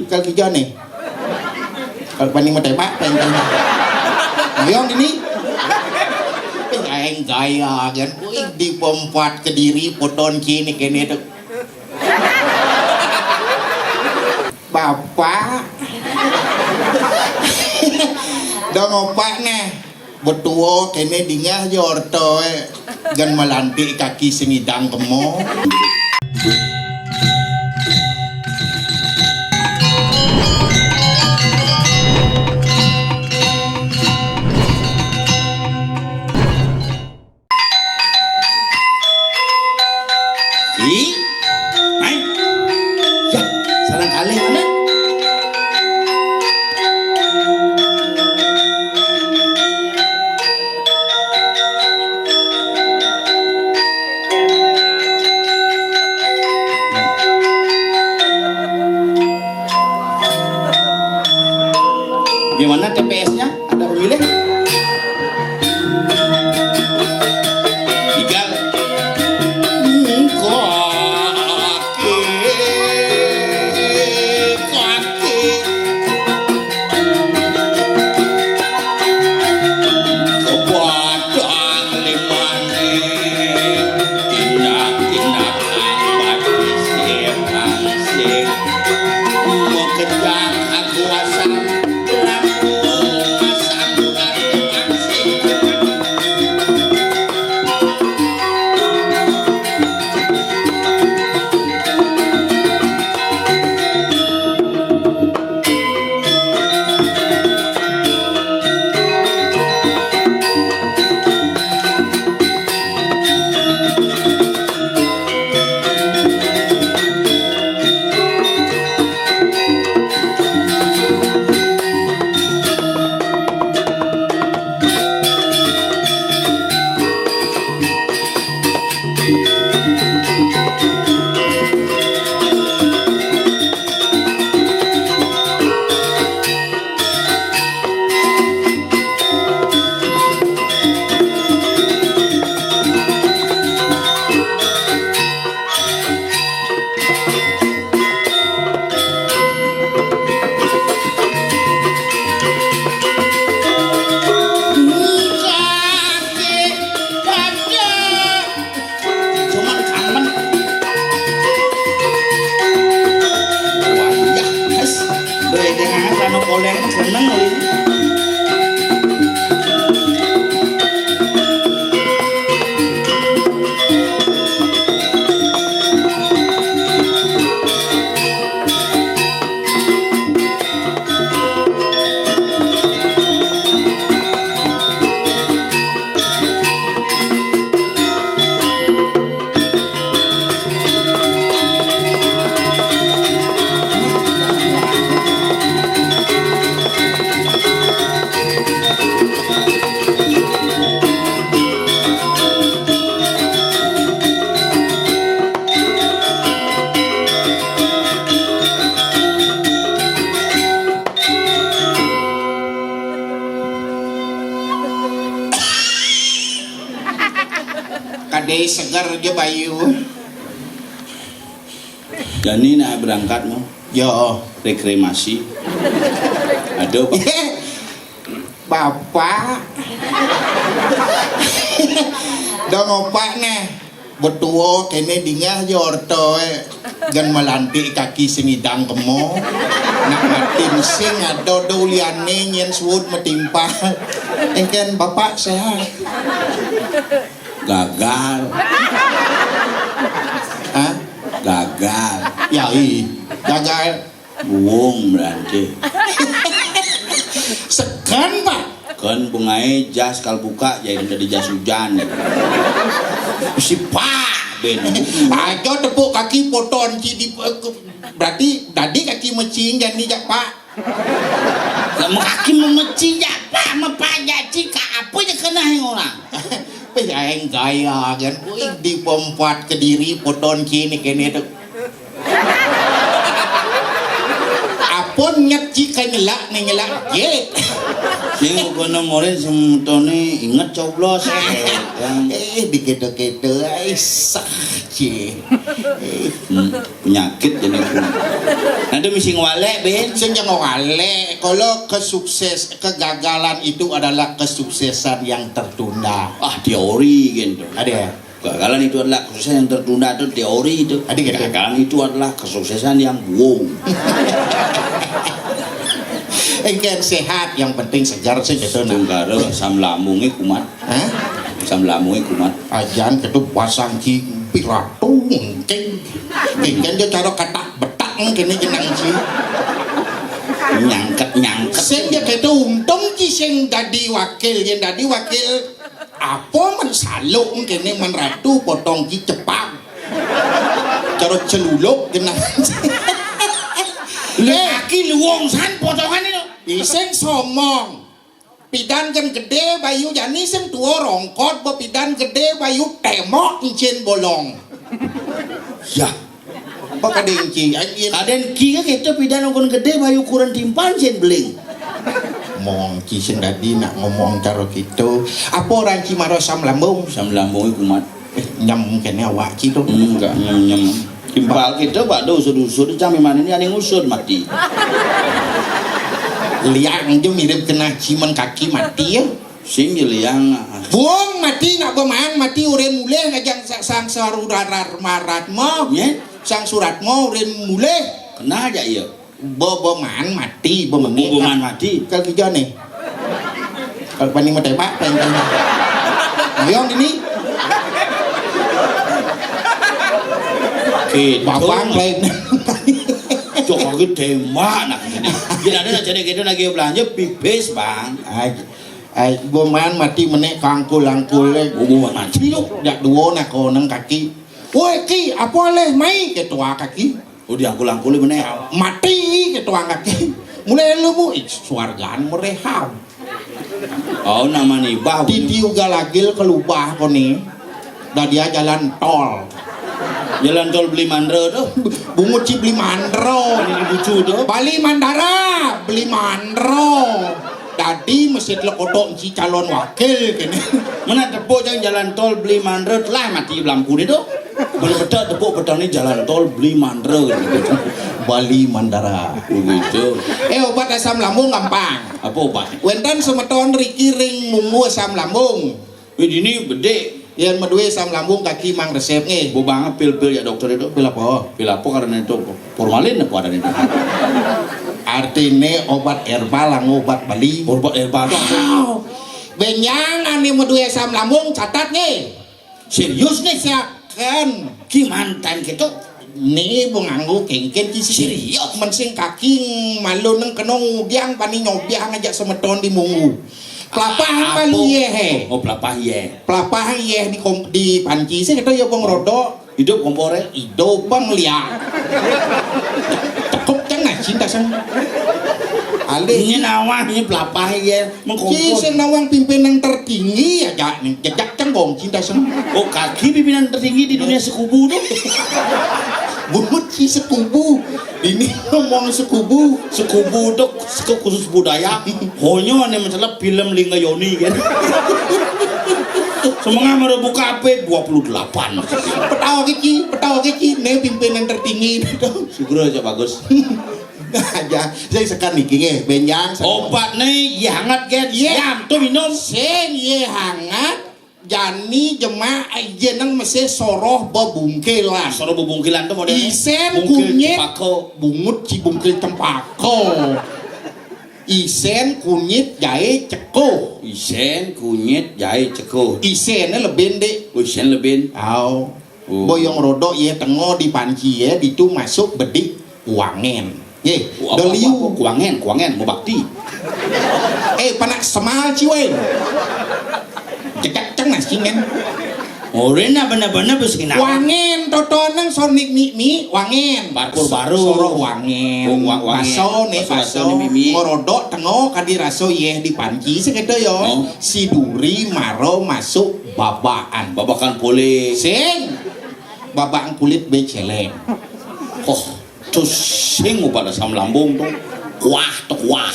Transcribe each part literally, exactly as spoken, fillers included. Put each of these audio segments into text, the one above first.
Kal kijo nih. Kal paning mau tembak, pengen tembak. Ngoyong dini. Pengen gaya kan. Wih, di pempat Kediri, poton kini kene tuh. Bapak. Dong opak neh. Betuo kene dingeh jo ortoe, gen melantik kaki sing idang kemo. Ih, mai. Yah, sareng kalih mana? Gimana T P S-nya? Ada pemilih? Tiga. Kaki, kaki. Kepadang limane. Tindak-tindak abad sing angsing. Mekejang aku asam. Cuman kangen. Wah, iya, guys. Udah, ini hangat, anu, koleng, seneng, oi. Kadai seger aja bayu. Jani nak berangkat mau? Yo, rekreasi. Aduh, Pak. Bapak. Dong opak neh. Betuo kene dingeh jo ortoe, gen melantik kaki sing idang kemo. Nak matin sing ado do uliane nyen suud metimpal. Engken bapak sehat. Gagal. Hah? Gagal. Ya, ih, gagal. Buung berarti. Seken, Pak. Kan bungae jas kal buka jadi dadi jas hujan. Si Pak ben. Aja tepuk kaki poton ci di, eh, ke-, berarti dadi kaki mecing jani jak Pak. Kamu kaki memecing jak Pak, mepak jak ci ka apa je kena yang orang? Peh aeng gaya kan. Wih, di pempat Kediri poton ci ni kene tu. Apa nyet ci ka nyelak né nyelak jit. Sing kono ngoren semetoné inget coblos. Yang eh dikedo-kedo ai sah ci. Hmm, penyakit jadi. Nanti mesti ngwalek, Ben. Sing jangan ngwalek. Kalau kesukses, kegagalan itu adalah kesuksesan yang tertunda. Ah, teori gitu. Ada. Kegagalan itu adalah kesuksesan yang tertunda, itu teori itu. Ada gitu. Kegagalan itu adalah kesuksesan yang bohong. Engken sehat, yang penting segar sih gitu nah. Tunggara asam lambungnya kumat. Hah? Asam lambungnya kumat. Ajan gitu basang ki piratu mungkin. Engken dia cara kata betak mungkin ini jenang ci. Nyangket-nyangket. Sing dia gitu untung ki sing dadi wakil, yang dadi wakil apa men saluk kéné men ratu potong ki cepak. Cara celuluk genah. Lha eh, aki luwung san potongan itu. Ising somong. Pidan kan gedé bayu jani sing tua rongkot ba pidan gedé bayu temok encin bolong. Ya. Apa kadén ki? Kadén ki ka kita pidan ukun gedé bayu ukuran timpal sing beling. Mong ki sing dadi nak ngomong cara gitu. Apa orang ki maro asam lambung? Asam lambungnya kumat. Eh, nyem kéné awak ki to. Enggak nyem-nyem. Timpal kita bak usut-usut jam mana ini ada yang usut mati. Liang jo mirip kena ciman kaki mati ya. Sing jeliang. Buang mati nak beman mati urin mulih ngajang sa- sang sarudarar marat mo. Nyet. Sang surat mo urin mulih. Kena aja iya. Bo beman mati bemenit. Bo beman mati. Kalau kerja nih. Kalau paning mau tembak pengen. Ayo ini. Gitu. Babang lain. Cok lagi tembak nak ini. Jadi ada nak cari gitu lagi belanja pipis bang. Ay, Boman mati menek kangkul-angkul. Boman mati lo. Dak duo nak koneng kaki. Woi ki, apa leh mai ketua kaki. Oh diangkul-angkul menek. Mati ketua kaki. Mulai lu bu, ih, suargan merehab. Oh nama nih bah. Titi ugal agil kelubah koni. Dah dia jalan tol. Jalan tol beli mandra tu. Bungut ci beli mandra. Ini lucu tu. Bali Mandara, beli mandra. Dadi mesti lekotok ci calon wakil kene. Mana tepuk jangan jalan tol beli mandra telah mati belampu ni tu. Boleh betul tepuk petang ni jalan tol beli mandra. Bali Mandara. Begitu. Eh obat asam lambung gampang. Apa obat? Wenten semeton riki ring munggu asam lambung. Wih dini bedik. Yang medue asam lambung kaki mang resep nggih. Bubang pil-pil ya dokter itu. Pil apa? Pil apa karena itu formalin apa ada itu? Artine obat herbal lang obat Bali. Obat herbal. Wow. Benjang ane medue asam lambung catat nggih. Serius nih siakan. Ki mantan gitu. Ni bu nganggo kengken ki serius. Mensing kaki malu neng kena ngudiang pani nyobiang aja semeton di munggu. Pelapah balu ye he. Oh pelapah ye. Pelapah ye di kom, di panci sih kita ya bang rodok. Hidup kompore. Hidup bang liak. Cekup ceng nah cinta sang. Alih. Ini nawah ini pelapah ye. Mengkompor. Ki sing nawang pimpinan tertinggi aja nih. Jejak cenggong cinta sang. Oh kaki pimpinan tertinggi di dunia sekubu tuh. Bungut ki sekubu. Ini ngomong sekubu. Sekubu dok sekubu khusus budaya. Honyo ane mencelep film Lingga Yoni kan. Semangat mara buka ape dua puluh delapan. Petawa kiki, petawa kiki, ne pimpinan tertinggi. Syukur aja bagus. Aja, saya sekan niki nggih, benjang. Obat ne ye hangat kan. Ye. Yam tu minum. Sing ye hangat. Jani jemak jeneng mesih soroh bebungkilan. Soroh bebungkilan tu model isen kunyit cempako. Bungut ci bungkil cempako. Isen kunyit jahe ceko. Isen kunyit jahe ceko. Isen lebin dik. Oh, isen lebin. Au. Oh. Boyong rodok ye tengo di panci ye ditu masuk bedik. Wangen. Ye, doliu. Kuangen, kuangen, mau bakti. Eh, panak semal ciwen. Jegak ceng nas cingen. Orena bener-bener bes kena. Wangen totoneng sonik mi mi wangen. Barkur baru. Soroh wangen. Oh, wa- wangen. Baso ne baso, baso. Baso ne mi mi. Ngorodok tengo kadi raso yeh di panci seketo yo. Oh. Si duri maro masuk babaan. Babakan pole. Sing. Babaan kulit beceleng. Oh. Tuh sing pada asam lambung tuh. Kuah tuh kuah.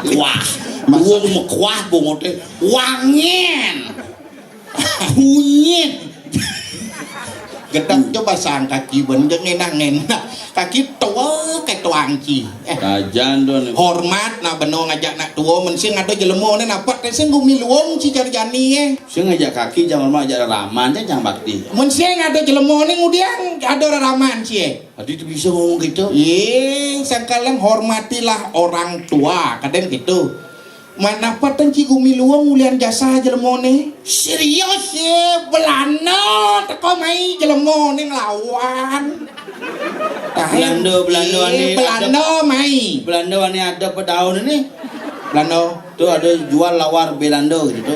Kuah. Wong mekuah bungoté. Wangen. Kunyit. Gedeg coba sang kaki ben ngenak-ngenak. Kaki tua kayak tuangci. Eh, Kajan tuh nih. Hormat nak beno ngajak nak tua, mensing ada jelema né napak té sing gumi luwung ci jar jani, eh. Sing ngajak kaki, jangan hormat, ajak raraman, jangan bakti. Mensing ada jelema né ngudiang ada raraman ci, eh. Tadi tuh bisa ngomong gitu. Ih, sangkalang hormatilah orang tua, kadang gitu. Manapa ten ci gumi luwung ulian jasa jelema né? Serius? Ye, Belanda teko mai jelema né nglawan. Tahan. Belanda, Belanda Ye, ané Belanda ada, mai. Belanda ané ada pedaun ini. Belanda. Tuh ada jual lawar Belanda gitu.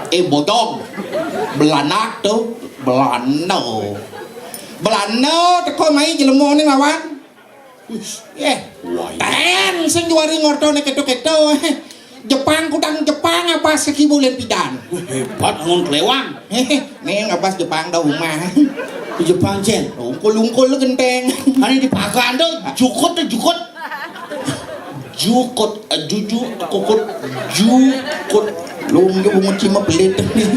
Eh, bodong. Belanak tuh. Belanda. Belanda teko mai jelema né nglawan. Wis. Eh, wah, iya. Ten sing juari ngortone keto-keto. Jepang kudang Jepang apa sekibu lempidan. Hebat angon kelewang. Nih ngapas Jepang dah rumah. Di Jepang, Cen. Ungkul-ungkul lu genteng. Ane di pagan tuh, jukut tuh, jukut. Jukut, eh, juju, kukut, jukut. Lu nggak bungut cima pelit nih.